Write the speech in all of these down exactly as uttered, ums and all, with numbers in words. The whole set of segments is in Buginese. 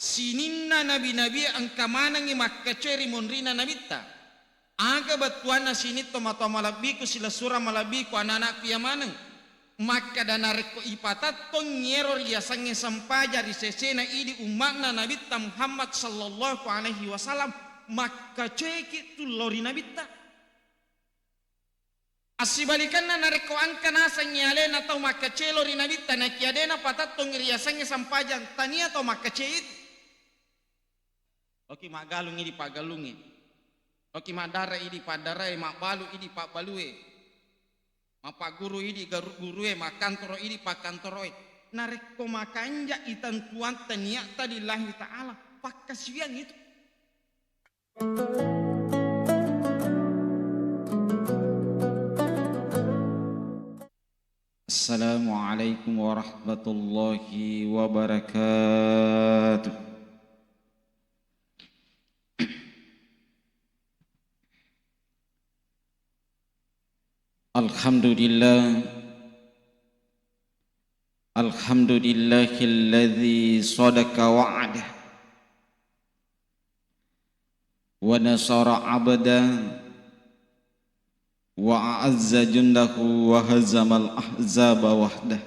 Sininna nabi-nabi engka manengngi makkacoe ri monrina nabitta. Aga bettuanna sining tomatoa malebbiku, silessureng malebbiku, anana'ku iya maneng? Makkada narekko ipatettongngi ero riyasengnge sempajang ri sesena idi umma'na Nabitta Muhammad sallallahu alaihi wasallam, makkacoeki tu lao ri Nabitta. Assibalikanna, narekko engka nasengngi alena tau makkacoe lao ri Nabitta, nakiya de napatettongngi riyasengnge sempajang, tania tau makkacoe itu. Oki maggalung idi paggalungnge. Oki maddara idi paddarae, mabbalu idi pabbalue. Mapagguru idi garu-, gurue, makkantoro idi pakkantoroe. Narekko makanja itentuatta niatta lillahi ta'ala, pakkasiwiang itu. Assalamualaikum warahmatullahi wabarakatuh. Alhamdulillah. Alhamdulillahilladzi sadaqa wa'dah wa nasara 'abdah wa a'azza jundahu wa hazamal ahzaba wahdah.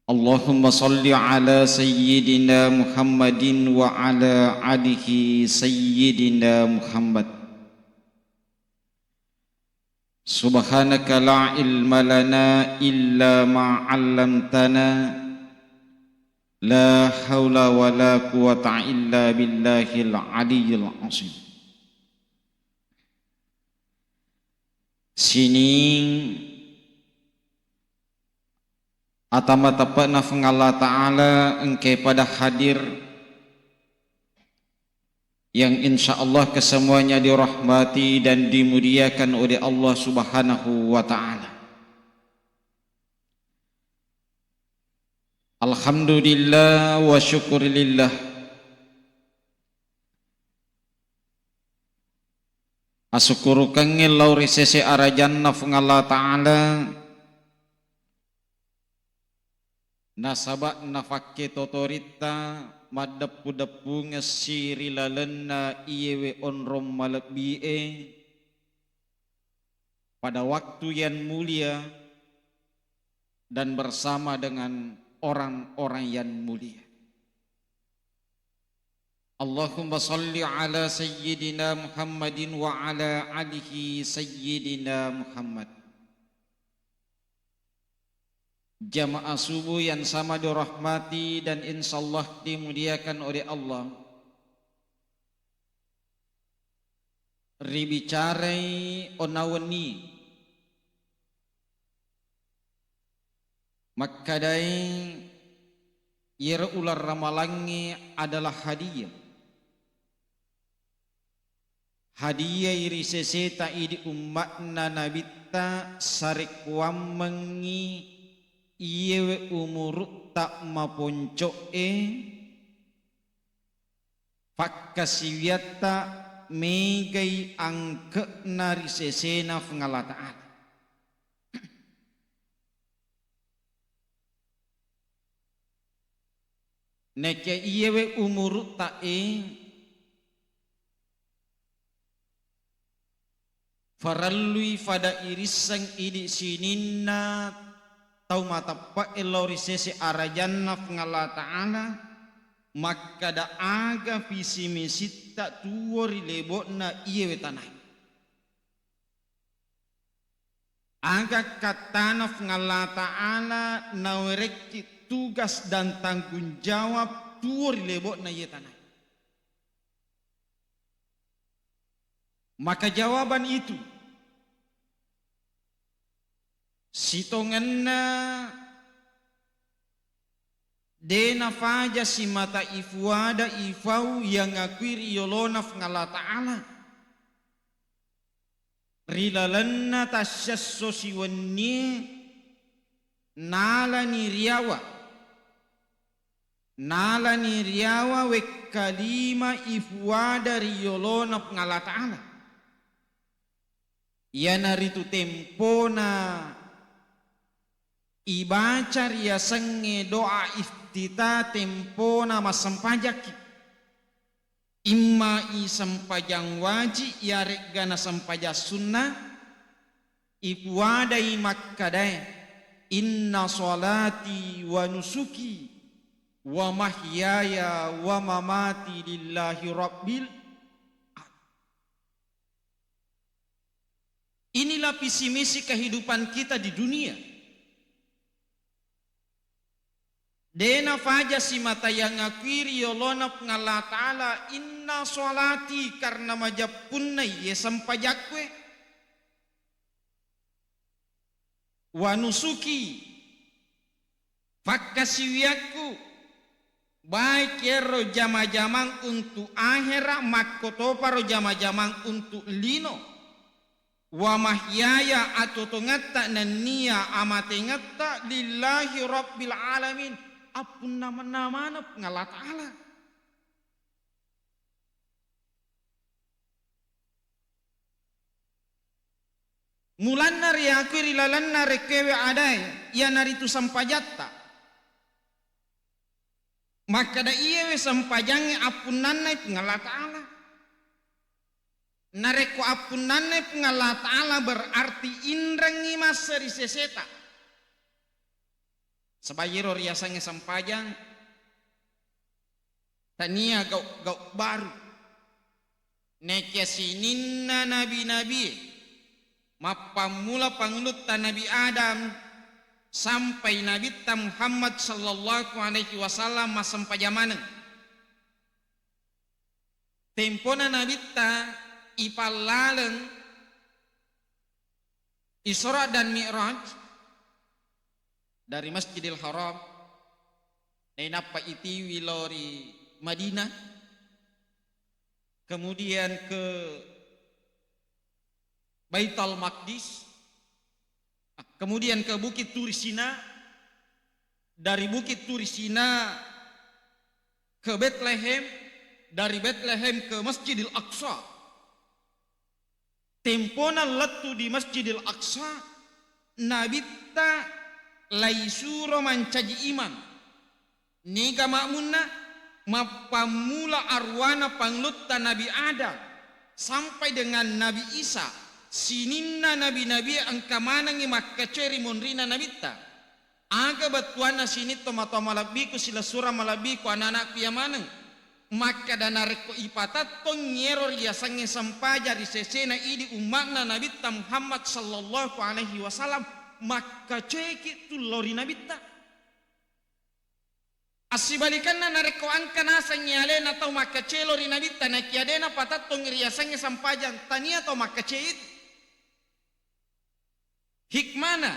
Allahumma salli ala sayyidina Muhammadin wa ala alihi sayyidina Muhammad. Subhanaka la ilma lana illa ma 'allamtana. La haula wa la quwwata illa billahil aliyyil azim. Sining ata mateppe'na Puang Allah Ta'ala engkae pada hadir, yang insya Allah kesemuanya dirahmati dan dimuliakan oleh Allah Subhanahu wa Ta'ala. Alhamdulillah wa syukurillah. Asukkurukengnge lao ri sese arajanna Puang Allah Ta'ala, nasaba nafakketotoritta maddeppu-deppungeng si ri lalenna iyewe onrong malebbi'e pada waktu yang mulia dan bersama dengan orang-orang yang mulia. Allahumma salli ala sayyidina Muhammadin wa ala alihi sayyidina Muhammad. Jamaah subuh yang sama dirahmati dan insyaallah dimuliakan oleh Allah. Ribicarai onnawenni, makkadai iyaro uleng ramalangnge adalah hadiah. Hadiah ri seseta idi umma'na Nabitta sarekkuammengngi iyewe umuru'ta maponco'e, pakkasiwiatta megai angke'na ri sesena Puang Allah Ta'ala. Naekia iyewe umuru'ta e, farellui fada irisseng idi sininna tau mateppe'e lao ri sese arajanna Puang Allah Ta'ala, makkada aga visi misitta tuo ri lebo'na iyewe tanae. Aga kattana Puang Allah Ta'ala nawerekki tugas dan tanggung jawab tuo ri lebo'na iye tanae. Maka jawaban itu, sitongenna de nafaja simata ifuada ifau yang akui ri yolona Puang Allah Ta'ala. Ri lalenna tassiesso siwennie nalani riawa, nalani riawa wekkalima ifuada ri yolona Puang Allah Ta'ala. Iyanaritu tempona Ibaca riasengnge doa iftita tempona massempajakki. Imma i sempajang waji iyare'ga na sempajang sunna, ipuadai makkadae, "Inna salati wa nusuki wa mahyaya wa mamati lillahi rabbil alamin." Inilah visi misi kehidupan kita di dunia. De nafaja simata yang akui ri yolona Puang Allah Ta'ala, "Inna sholati," karena majeppunna iye sempajakku e, "wa nusuki," fakkasiwiakku, baik ero jama-jamang untuk ahera, makkotoparo jama-jamang untuk lino, "wa mahyaya," atotongetta nennia amatengetta, "lillahi rabbil alamin," appunnamana maneng Puang Allah Ta'ala. Mulanna riakui ri lalenna rekkewe adae, iyanaritu sempajatta. Makkeda iyewe sempajangnge appunnannai Puang Allah Ta'ala. Narekko appunnannai Puang Allah Ta'ala, berarti inrengngi masse ri seseta. Saba iyero riasengnge sempajang, tania gau-gau baru. Nekia sininna nabi-nabie, mappammula pangulutta Nabi Adam sampai Nabitta Muhammad sallallahu alaihi wasallam massempajang maneng. Tempona Nabitta ipallaleng Isra dan Mi'raj dari Masjidil Haram, nainappa itiwi lao ri Madinah, kemudian ke Baitul Maqdis, ah, kemudian ke Bukit Turi Sina, dari Bukit Turi Sina ke Betlehem, dari Betlehem ke Masjidil Aqsa. Tempona lettu di Masjidil Aqsa, Nabitta laisuro mancaji imang. Niga ma'munna? Mappammula arwana pangulutta Nabi Adam sampai dengan Nabi Isa, sininna nabi-nabie engka manengngi makkacoe ri monrina Nabitta. Aga bettuanna sining tomatoa malebbiku, silessureng malebbiku, ananakku iya maneng? Makkeda, narekko ipatettongngi ero riasengnge sempajang ri sesena idi umma'na Nabitta Muhammad sallallahu alaihi wasallam, makkacoeki tu lao ri Nabitta. Assibalikanna, narekko engka nasengngi alena tau makkacoe lao ri Nabitta, naekia de napatettongngi riasengnge sempajang, tania tau makkacoe itu. Hikmana,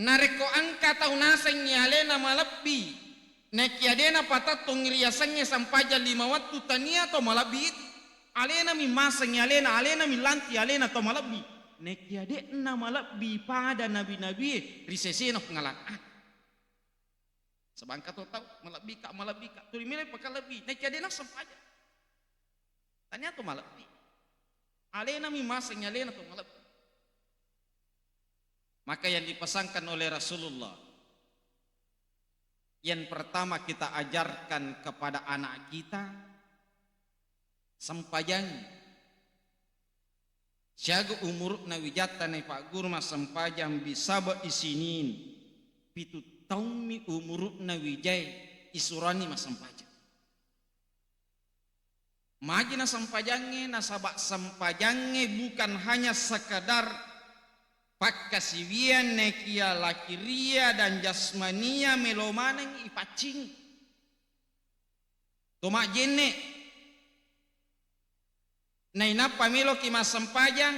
narekko engka tau nasengngi alena malebbi, naekia de napatettongngi riasengnge sempajang lima wettu, tania tau malebbi itu. Alenami masengngi alena, alenami lanti alena tau malebbi. Naekia de'na malebbi pada nabi-nabie ri sesena Puang Allah Ta'ala. Saba engka to tau malebbika, malebbika, tuli melo pakalebbi, naekia de nassempajang. Tania to malebbi. Alenami masengngi alena to malebbi. Maka yang dipesankan oleh Rasulullah, yang pertama kita ajarkan kepada anak kita, sempajangngi. Siaga umuru'na wijatta naipagguru massempajang, bi sab'i sinin, pitu taummi umuru'na wijae isuranni massempajang. Magi nasempajangnge? Nasaba sempajangnge bukan hanya sekedar pakkasiwiang, naekia lakiria dan jasmania melo maneng ipaccingi. To majjenne, nainappa meloki massempajang,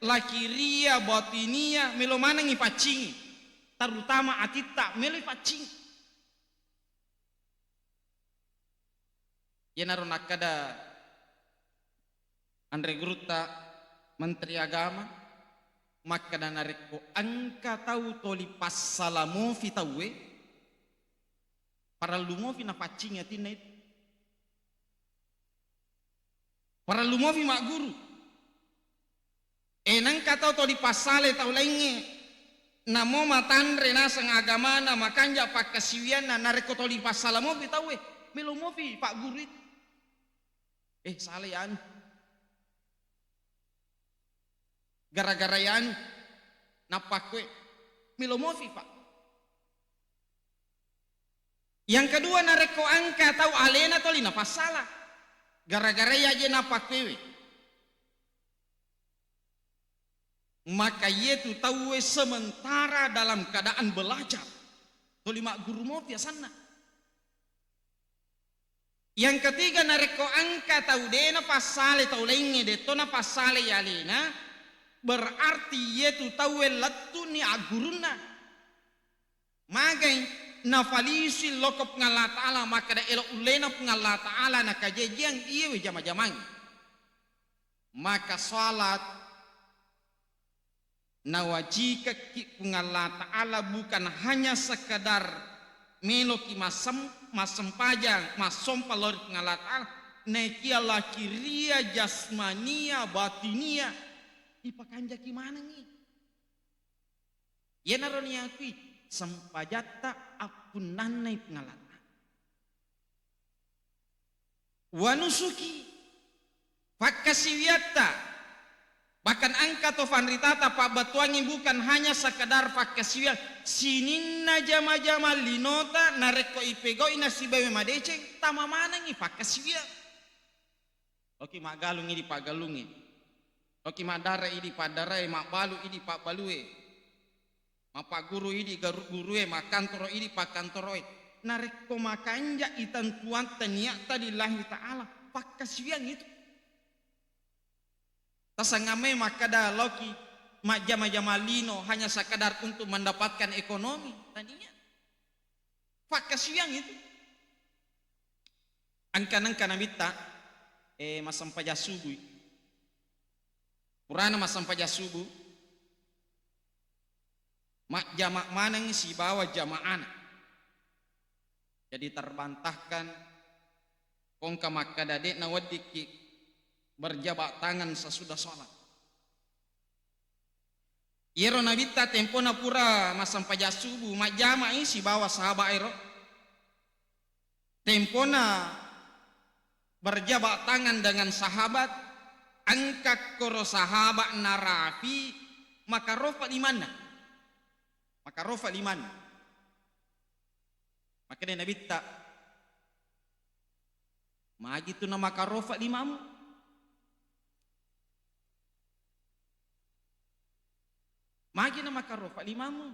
lakiria, batinia, melo maneng ipaccingi, terutama atitta melo ipaccingi. Iyanaro nakkeda anre gurutta Menteri Agama, makkeda narekko engka tau toli passala mofi tauwe, parellu mofi napaccingi atinna itu. Parellu mofi magguru. E, nengka tau to dipassalai tau laingnge, Namo matanre naseng agamana, makanja pakkasiwianna, narekko toli passala mopi tauwe, melo mopi pagguru itu. Eh, salai anu. Gara-gara anu, nappakkue, melo mopi, Pak. Yang kedua, narekko engka tau alena toli napassala, gara-gara yaje nappakkuewe, maka yetu tauwe sementara dalam keadaan belajar, toli magguru mopi asanna. Yang ketiga, narekko engka tau de napassale tau laingnge, de to napassale alena, berarti yetu tauwe lettu'ni aggurunna. Magai nafalisi lokko Puang Allah Ta'ala, makkeda elo ullena Puang Allah Ta'ala nakajajiang iyewe jama-jamang. Maka salat nawajikekki Puang Allah Ta'ala bukan hanya sekedar meloki massem-, massempajang, massompa lao ri Puang Allah Ta'ala, naekia lakiria jasmania, batinia, ipakanjaki manengngi. Iyanaro niakui sempajatta appunnannai Puang Allah Ta'ala. Wanusuki, pakkasiwiatta, bahkan engka to fanritata pabbattuangngi bukan hanya sekedar pakkasiwiang, sininna jama-jama linota narekko ipegau'i nasibawa madeceng, tama manengngi pakkasiwiang. Oki maggalung idi paggalungnge. Oki maddare idi paddarae, mabbalu idi pabbalue. Mapagguru idi garu-, gurue, makkantoro idi pakkantoroe. Narekko makanja itantuatta niatta lillahi ta'ala, pakkasiwiang itu. Tasangamai makkada loki majjama-jama lino hanya sekadar untuk mendapatkan ekonomi. Tania. Pakkasiwiang itu. Engka-, nengka Nabitta, eh, massempajang subui. Purana massempajang subuh, majjama maneng sibawa jamaana. Jadi terbantahkan kongka makkada de'na weddikki berjabat tangan sesudah sholat. Iyaro Nabitta tempona pura massempajang subuh, majjama'i sibawa sahabat ero. Tempona berjabat tangan dengan sahabat, engka koro sahabat narapi makarofa limanna. Makarofa limanna. Makkedai Nabitta, "Magi tu namakarofa limamu? Magi namakarofa limamu?"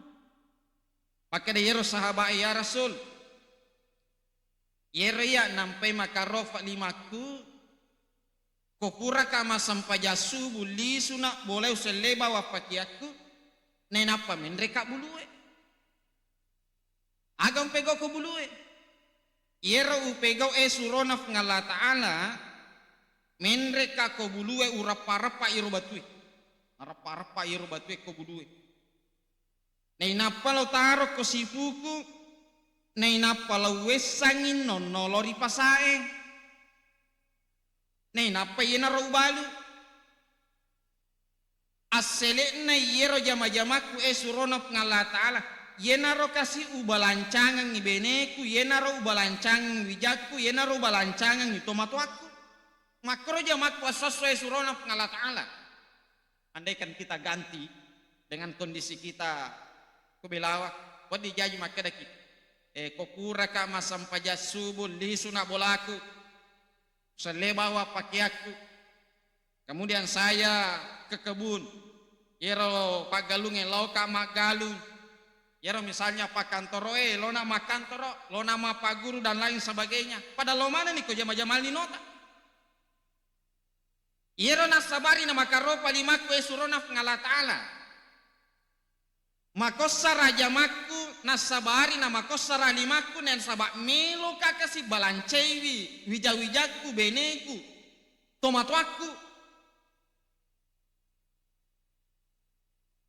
Makkeda iyaro sahabat e, "Ya Rasul, iyero iya nampai makarofa limakku, ko puraka massempajang subuh, lisuna bolae uselle bawang pakeakku, nainappa menreka bulue." Aga umpegauko bulue? Iyero upegau e surona Puang Allah Ta'ala, menreka ko bulue urappa-rappa iyero batue. Arappa-rappa iyero batue ko bulue. Nainappa lo taro ko sipuku, nainappa lo wessangi nonno lo ri pasae. Nainappa iyanaro ubalu. Assele'na iyero jama-jamakku, e surona Puang Allah Ta'ala, iyanaro kasi ubalancangengngi beneku, iyanaro ubalancangengngi wijakku, iyanaro ubalancangengngi tomatoakku. Makkoro jamakku esso-esso, e surona Puang Allah Ta'ala. Andaikan kita ganti dengan kondisi kita ko Belawa, wedding jaji makkedaki, e, ko puraka massempajang subuh, lisuna bolaku, selle bawang pakeakku, kemudian saya ke kebun, iyero paggalungnge laoka maggalung, iyero misalnya pakkantoroe, lona makkantoro, lona mappaguru dan lain sebagainya, pada lo manenni ko jama-jama linota. Iyero nassabari namakaropa limakku, e surona Puang Allah Ta'ala. Makossara jamakku, nassabari namakossara limakku, nasaba meloka kasi balancaiwi wija-wijakku, beneku, tomatoakku.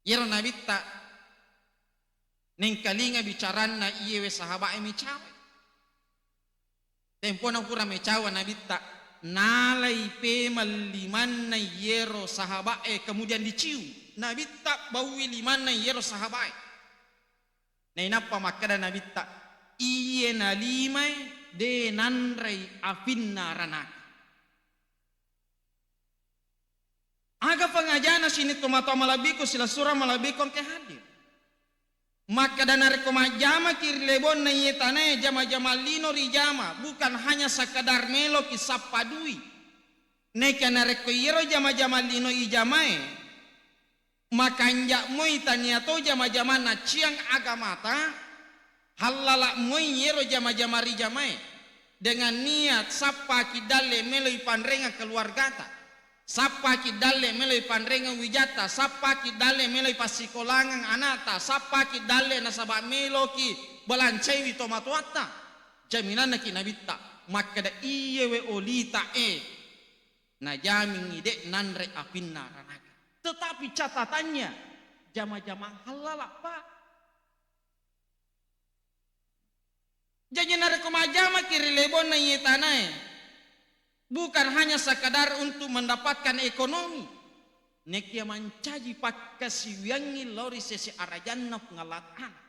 Iyero Nabitta nengkalinga bicaranna iyewe sahabae mecawe. Tempona pura mecawa Nabitta, nalai pemeng limanna iyero sahabae, kemudian dicium. Nabitta baui limanna iyero sahabae. Nainappa makkeda Nabitta, "Iye nalimae de nanrei apinna ranaka." Aga pangajana sining tomatoa malebbiku, silessureng malebbiku engka hadir? Makkeda narekko majjamaki ri lebonna iye tanae, jama-jamang lino rijama, bukan hanya sekedar meloki sappa dui. Naekia narekko iyero jama-jamang lino ijamae, makanja moi tania to jama-jamang naciang agamata, hallala moi iyero jama-jamang rijamae dengan niat sappaki dalle meloi panrengeng keluargata. Sappaki dalle meloi panrengeng wijatta, sappaki dalle meloi passikolangeng anakta, sappaki dalle nasaba meloki balancaiwi tomatoatta. Jaminannaki Nabitta makkeda, "Iyewe olita e najamingngi de nanre apinna ranaka." Tetapi catatannya, jama-jamang hallala, Pak. Jaji narekko majjamaki ri lebonna iye tanae, bukan hanya sekadar untuk mendapatkan ekonomi, nekia mancaji pakkasiwiangngi lao ri sese arajanna Puang Allah Ta'ala.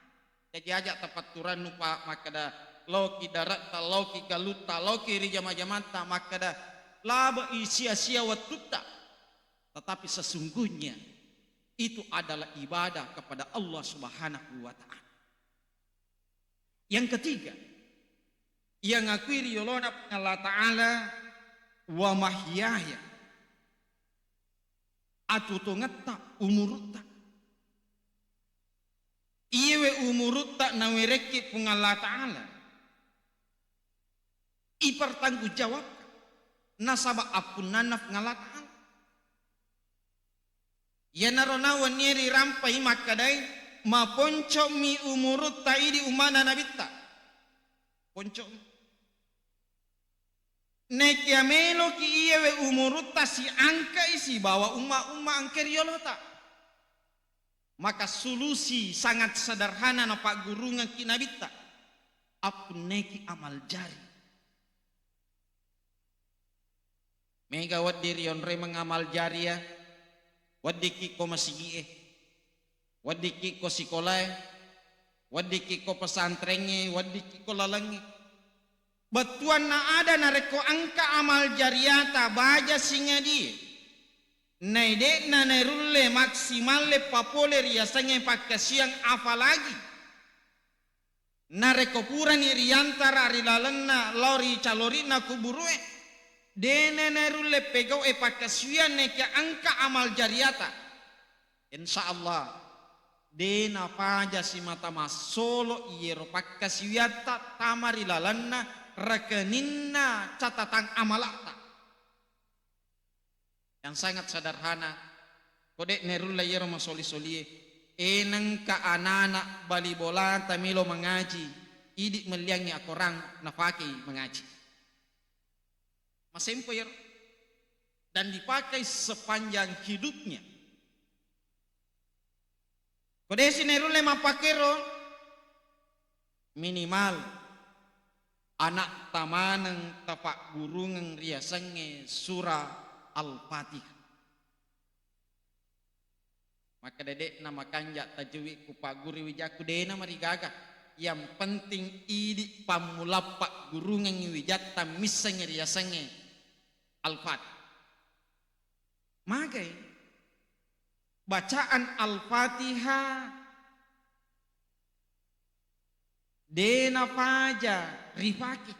Jaji aja tapatturannu, Pak, makkeda, "Laoki dare'ta, laoki galutta, laoki ri jama-jamatta," makkeda, "Labe'i sia-sia wettutta." Tetapi sesungguhnya itu adalah ibadah kepada Allah Subhanahu wa Ta'ala. Yang ketiga, yang akui riyolona Puang Allah Ta'ala, "Wa mahyaya," atutungetta umurutta. Iyewe umurutta nawerekki Puang Allah Ta'ala, ipertanggung jawabkan, nasaba appunnanna Puang Allah Ta'ala. Iyanaro na wennie rirampai makkedai, "Maponco'mi umurutta idi ummana Nabitta." Ponco'mi. Nekia meloki iyewe umurutta siangkai sibawa umma-umma engke riyolota, maka solusi sangat sederhana napaggurungengki Nabitta, appunneki amal jari. Mega wedding rionroi mengamal jariah, weddikki ko masigi'e, weddikki ko sikolae, weddikki ko pesantrengnge, weddikki ko lalengnge. Bettuanna ada narekko engka amal jariata baja singadie, naide'na nairulle maksimalle papole riasengnge pakkasiang, apalagi narekko purani riantara ri lalenna lao ri calori'na kuburu'e, de'na nairulle pegau'e pakkasiwiang nekia engka amal jariata. Insya Allah, de napaja simata massolo iyero pakkasiwiatta tama ri lalenna rekeninna catatang amala'ta. Yang sangat sederhana, ko de' nerulle iyaro masoli-solie, enengka anana bali bolata melo mangaji, idi melliangngi akorang napakei mangaji. Masempo iyaro. Dan dipakai sepanjang hidupnya. Ko de'si nerulle mappakero, minimal ana'ta maneng tapaggurungeng riasengnge sura Al-Fatihah. Makkeda, "De'na makanja tajwid kupagguru wijakku, de'na marigaga. Yang penting idi pammula paggurungengngi wijatta missengngi riasengnge Al-Fatihah." Magai bacaan Al-Fatihah de napaja ripake.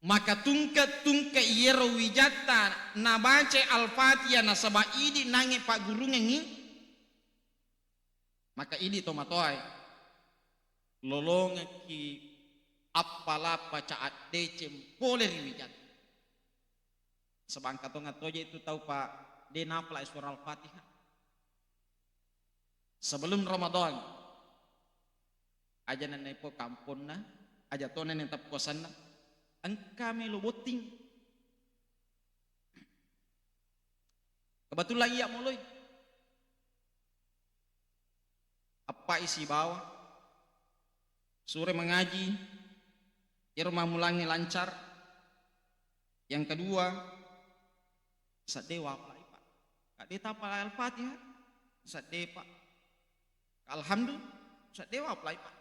Maka tungke-tungke iyero wijatta nabaca Al-Fatihah nasaba idi nangnge paggurungengngi, maka idi tomatoae lolongekki appala bacaan deceng pole ri wijatta. Sebangka tonga toje itu tau, Pak, de napala surah Al-Fatihah. Sebelum Ramadan, aja nennepo kamponna, aja to nenne tepposanna, engka melo botting. Kebetulan iya moloi. Appai sibawa, sure mangaji, iyaro mammulangnge lancar. Yang kedua, sedde wapalai, Pak. Kak de tapalai Al-Fatihah, sedde, Pak. Alhamdulillah. Saddewa apply, Pak.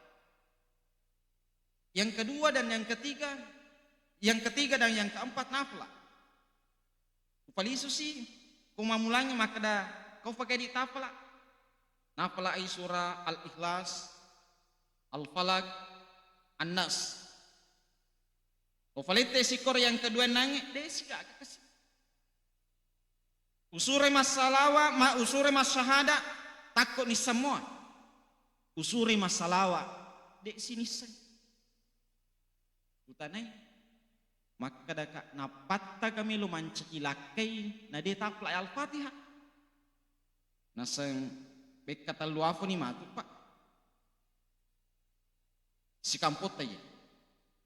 Yang kedua dan yang ketiga, yang ketiga dan yang keempat nafla. Upalisu si, ko mammulangi makkeda, kau pakai di tafla. Nafla ai surah Al-Ikhlas, Al-Falaq, An-Nas. Ko falette sikor yang kedua nange, de sigaga kasi. Usure massalawa, ma-, usure massahada, takko ni semua. Usure massalawa, de sinisseng. Utanai, makkadaka nappatta kami lo mancaji lakkai, na de tapla Al-Fatihah. Naseng bekka tellu afoni matu, Pak. Sikampotta iya.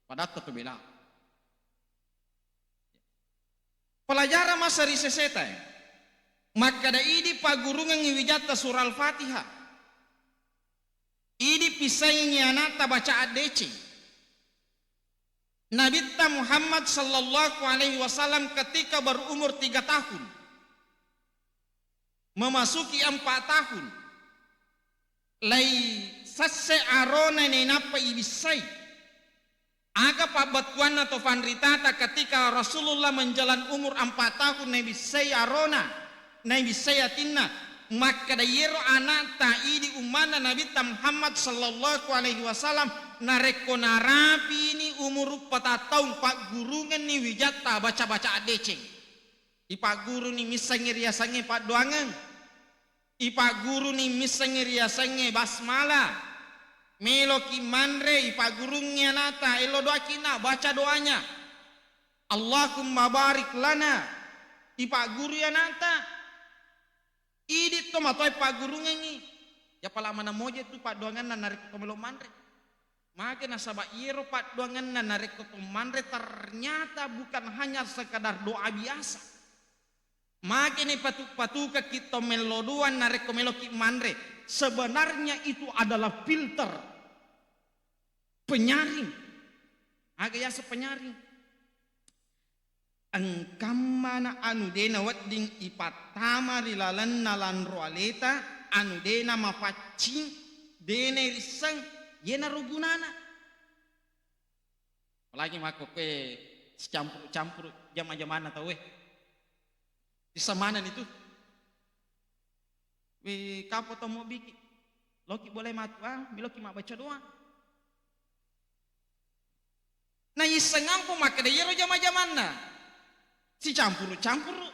Padatta tu bela. Pelajaran masa ri seseta, eh. Makkada idi paggurungengngi wijatta surah Al-Fatihah. Idi pisaingi anatta baca addeceng. Nabitta Muhammad sallallahu alaihi wasallam ketika berumur tiga tahun, memasuki empat tahun, lai sasse arona nainappa ibissai. Aga pabbattuanna to fanritata ketika Rasulullah menjalan umur empat tahun naibissai arona, naibissai atinna, makkada yero anakta idi ummanna Nabitta Muhammad sallallahu alaihi wasallam, narekko narapini umur patang taung, paggurungenni wijatta baca-baca addeceng. Ipagguruni missengngi riasengnge paddoangeng. Ipagguruni missengngi riasengnge basmala. Meloki manre, ipaggurungngi anata, elo doaki na, baca doanya. Allahumma barik lana. Ipaggurui anata. Idi to matoa paggurungengngi. Ya pala mana moje tu paddoangenna narekko to melo manre. Mage nasaba iyero paddoangenna narekko to manre ternyata bukan hanya sekadar doa biasa. Mage ni patu-, patukekki to mello doang narekko meloki manre. Sebenarnya itu adalah filter penyaring. Aga yaseng penyaring? Engkammana anu de nawedding ipattama ri lalenna lanro aleta, anu de namapaccing, de nairisseng, yenaro gunana. Apalagi makkokkoe sicampuru-campuru jama-jamanna tauwe. Bisa maneng itu. We, kapo to mobbiki. Loki boleh matu, ah, meloki mabbaca doa. Naisseng ampo makkeda iyaro jama-jamanna. Sicampuru-campuru.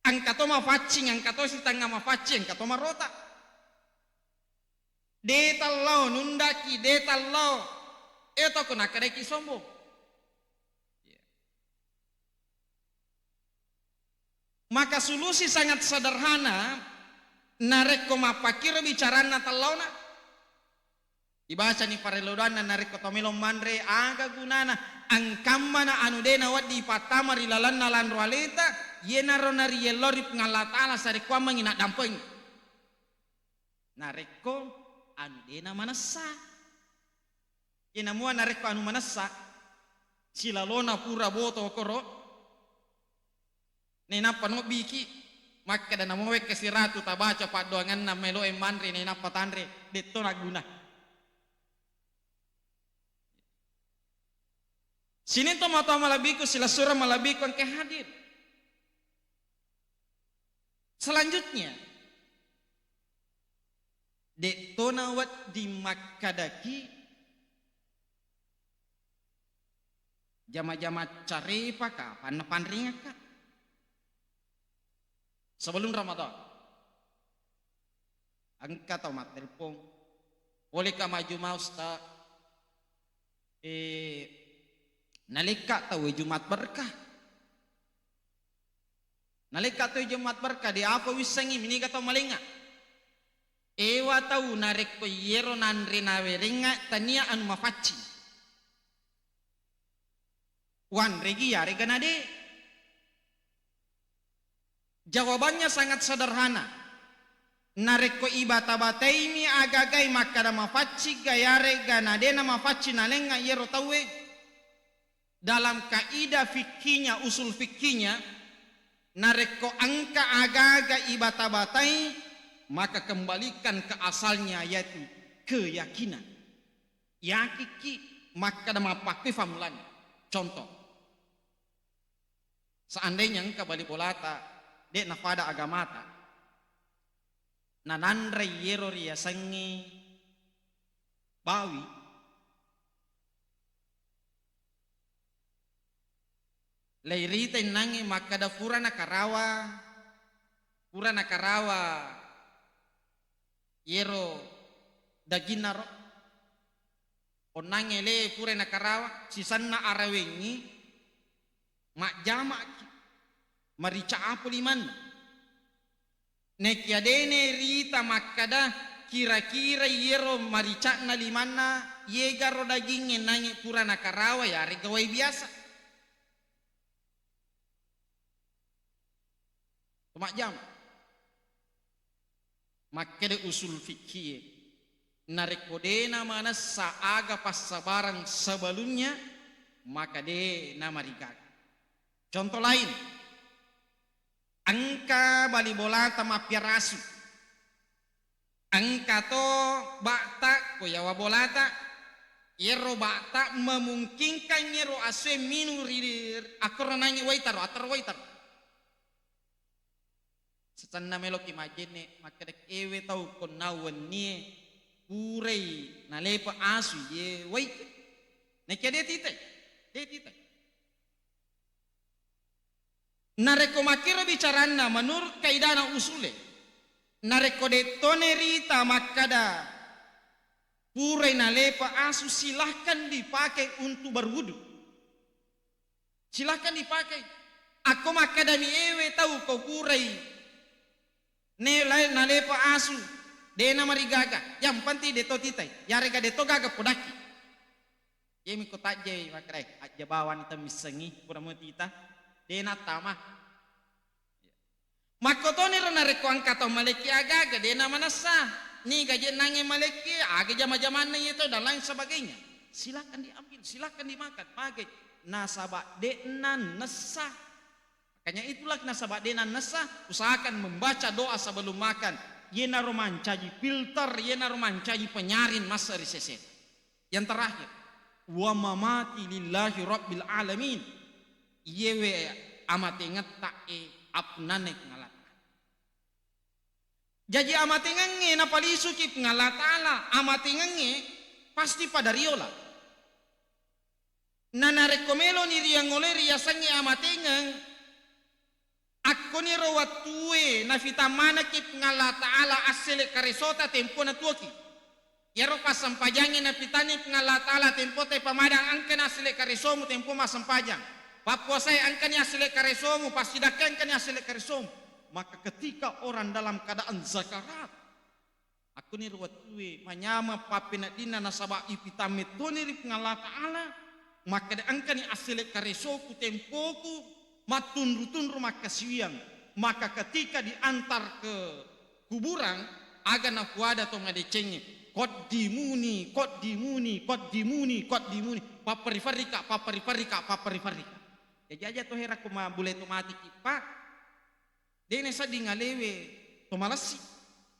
Engka to mafaccing, engka to sitengnga mafaccing, engka to marota. De tallao, nundaki, de tallao. E toko nakkedaki sombong. Iya. Maka solusi sangat sederhana, narekko mappakkiro bicaranna tellaona, ibacani parellodanna, narekko to melo manre, aga gunana, engkammana anu de nawedding ipattama ri lalenna lanro aleta, yenaro nariyello ri Puang Allah Ta'ala sarekkuammengngi naddampengi. Narekko anu de namanessa. Iye namua narekko anu manessa, silalona pura boto koro, nainappa nobbiki, makkeda namo wekka siratu tabaca paddoangenna meloe manre nainappa tanre, detto nagguna. Sining tomatoa malebbiku, silessureng malebbiku engka hadir. Selanjutnya, de'to nawedding makkadaki jama-jama carepa kapanna panringakka. Sebelum Ramadan, engka tau mattelpong, "Bolehkah maju ma Ustaz? Eh, nalekka tau Jumat berkah." Nalekka tau Jumat berkah, de apa wissengngi miniga tau malengnga. Ewa tau narekko iyero nanre nawerengnga tania anu mafaccing. Wanregi yarega nade. Jawabannya sangat sederhana. Narekko ibata-bataimi agagai makkada mafaccing ga yarega nadena mafaccing nalengnga iyero tauwe, dalam kaidah fikihnya, usul fikihnya, narekko engka aga-aga ibata-batai, maka kembalikan ke asalnya, yaitu keyakinan. Yakikki makkeda mappakkoi fammulanna. Contoh, seandainya engka bali bolata, de' napada agamata, nananrei yero riasengnge bawi, leirita innangnge makkeda pura nakarawa, pura nakarawa yero daginnaro. Onnangnge le pura nakarawa, sisenna arawengngi majjama'ki marica apo limanna. Nekia dene rita makkeda kira-kira yero marica'na limanna, yegaro dagingnge nangnge pura nakarawa, yaregga wai biasa. Majjama. Makkeda usul fikkie, narekko de' namanessa aga passabarang sebelumnya, maka de' namarigaga. Contoh lain, engka bali bolata mappiara asu, engka to ba'ta ko yawa bolata, yero ba'ta memungkinkan yero asue minung ri akkoro nangnge waitaro, attaro waitaro. Secenna meloki majjenne, makkeda ewe tau konna wennie purai nalepa asu ye waike. Nekia de' titai, de' titai. Narekko makkiro bicaranna menurut kaidana usule, narekko de' tone rita makkeda purai nalepa asu, silahkan dipakai untuk berwudu. Silahkan dipakai. Akko makkedami ewe tau ko purai ne-, lae-, nalepa asu, de' namarigaga. Yang penting de' to titai. Yarega de' to gaga podakki. Iyami ko tajjai makkeda, "Eh, ajja bawang temmissengi, pura mo tita." De' nattama. Makkotoniro narekko engka tau malekki aga-aga, de' namanessa. Niga je' nangnge malekki, aga jama-jamanna iye tau, dan lain sebagainya. Silakan diambil, silakan dimakan. Magai? Nasaba de' nannessa. Makanya itulah nasaba de' nannessa, usahakan membaca doa sebelum makan. Iyenaro mancaji filter, iyenaro mancaji penyaring massa ri sese. Yang terakhir, "Wa mamati lillahi rabbil alamin." Iyewe amatengetta'e appunnanna Puang Allah Ta'ala. Jaji amatengengnge napalisuki Puang Allah Ta'ala, amatengengnge pasti pada riola. Na narekko meloni riangngoloi riasengnge amatengeng, akkoniro wettue nafitang manekki Puang Allah Ta'ala assele karesota tempona tuoki. Iyaro passempajangnge nafitanni Puang Allah Ta'ala tempota pamadang, engkani assele karesomu tempo massempajang. Pappuasae engkani assele karesomu, passidakkae engkani assele karesomu. Maka ketika orang dalam keadaan sakarat, akkoniro wettue manyameng pappeneddinna nasaba ipitang mettoni ri Puang Allah Ta'ala, makkeda engkani assele karesoku tempoku mattunru-tunru makkasiwiang, maka ketika diantar ke kuburan, aga napuada to madecengnge, "Qaddimuni, qaddimuni, qaddimuni, qaddimuni, papperi-ferrika, papperi-ferrika, papperi-ferrika." Jaji aja to hera ko mabbule to matiki, Pak. De' nasedding alewe to malessi.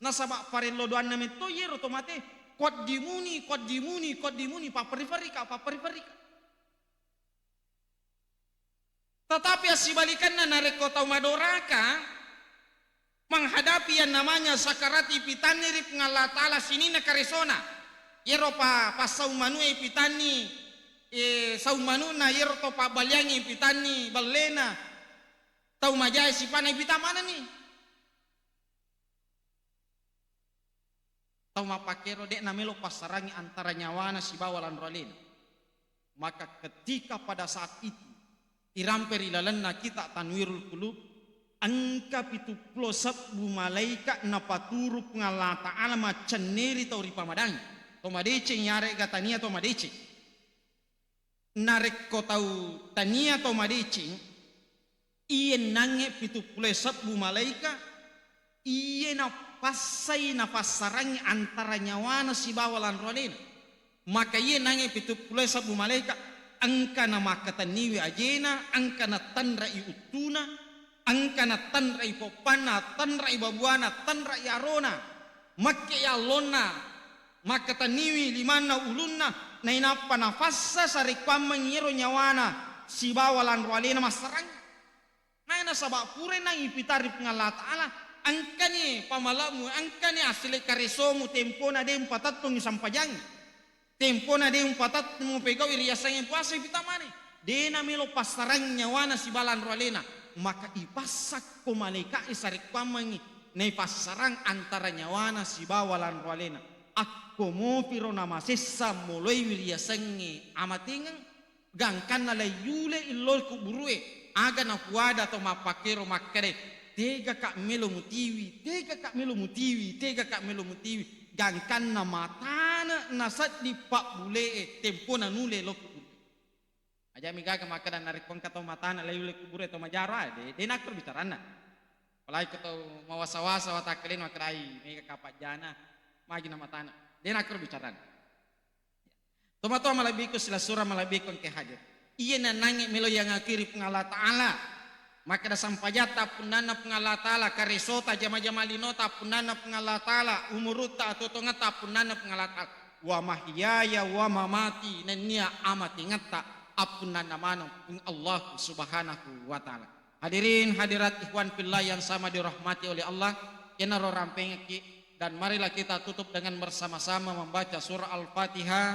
Nasaba parello doanna metto iyero to mate. "Qaddimuni, qaddimuni, qaddimuni, papperi-ferrika, papperi-ferrika." Tetapi assibalikanna, narekko tau madoraka menghadapi yang namanya sakarat, ipitanni ri Puang Allah Ta'ala sininna karesona. Iyero pa-, passaung manue ipitanni, eh, saung manu'na, iyero to pabbaliangnge ipitanni bellena. Tau majae sipana ipitang manenni. Tau mappakkero de' namelo passarangi antara nyawana sibawa lanro alena. Maka ketika pada saat itu irampe ri lalenna kitab Tanwirul Qulub, engka pitu pulo sebbu malaika napaturu Puang Allah Ta'ala maccenneri tau ripamadangi. To madeceng yarega tania to madeceng. Narekko tau tania to madeceng, iye nangnge pitu pulo sebbu malaika, iye napassai nafassarangi antara nyawana sibawa lanro alena. Maka iye nangnge pitu pulo sebbu malaika, engka namakkatenniwi ajena, engka natanrai uttuna, Engka nattanrai poppanna, tanrai babuana, tanrai arona, makke allonna, makkatenniwi limanna ulunna, nainappa nafassa sarekkuammengngi ero nyawana sibawa lanro alena massarang. Nae nasaba pura nang ipitari Puang Allah Ta'ala, engkani pamale'mu, engkani assile karesomu, tempona de mupatettungngi sampajang. Tempona de mupatat-, mupegau'i riasengnge puasa, ipita mane. De namelo passarang nyawana sibawa lanro alena, maka ipassakko malaika'e sarekkuammengngi naipassarang antara nyawana sibawa lanro alena. Akko mopiro namasessa moloiwi riasengnge amatengeng, gangkanna laiyule illo kuburue, aga napuada to mappakkero makkeda, tegaka melo mutiwi, tegaka melo mutiwi, tegaka melo mutiwi. Gangkanna matane nasedding pabbule'e tempona nule lo kuburu. Aja mi gaga makkeda narekko engka tau matane lai ule kuburu e tau majaro, ah, de, de nakkoro bicaranna. Apalagi ko tau mawasa-wasa watakkalena makkeda, ai, mega kapajjana, magi na matane. De nakkoro bicaranna. Tomatoa malebbiku, silessureng malebbiku engke hadir. Iye nanangnge melo yangakiri Puang Allah Ta'ala. Makkeda sampajatta appunnanna Puang Allah Ta'ala, karesota, jama-jama linota appunnanna Puang Allah Ta'ala, umurutta, atuo-tuongetta appunnanna Puang Allah Ta'ala. Wa mahyaya wa mamati, nennia amatengetta appunnanna maneng Puang Allah Subhanahu wa Ta'ala. Hadirin hadirat ikhwan fillah yang sama dirahmati oleh Allah, iyanaro rampengekki, dan marilah kita tutup dengan bersama-sama membaca surah Al-Fatihah.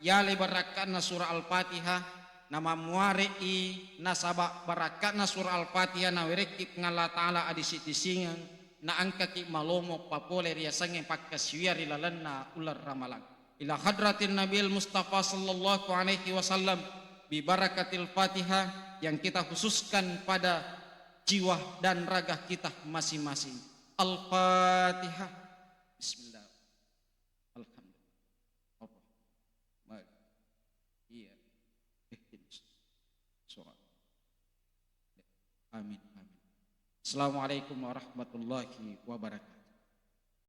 Yale barakkanna surah Al-Fatihah, namammuare'i nasaba barakkanna surah Al-Fatihah nawerekki Puang Allah Ta'ala adisi-disingeng, naengkaki malomo papole riasengnge pakkasiwiang ri lalenna uleng Ramalang. Ila hadratin Nabil Mustafa sallallahu alaihi wasallam bi barakatil Fatihah yang kita khususkan pada jiwa dan raga kita masing-masing. Al-Fatihah. Bismillah. Alhamdulillah. Apa? Mari. Iya. Ihdinas. Surat. Amin, amin. Assalamualaikum warahmatullahi wabarakatuh.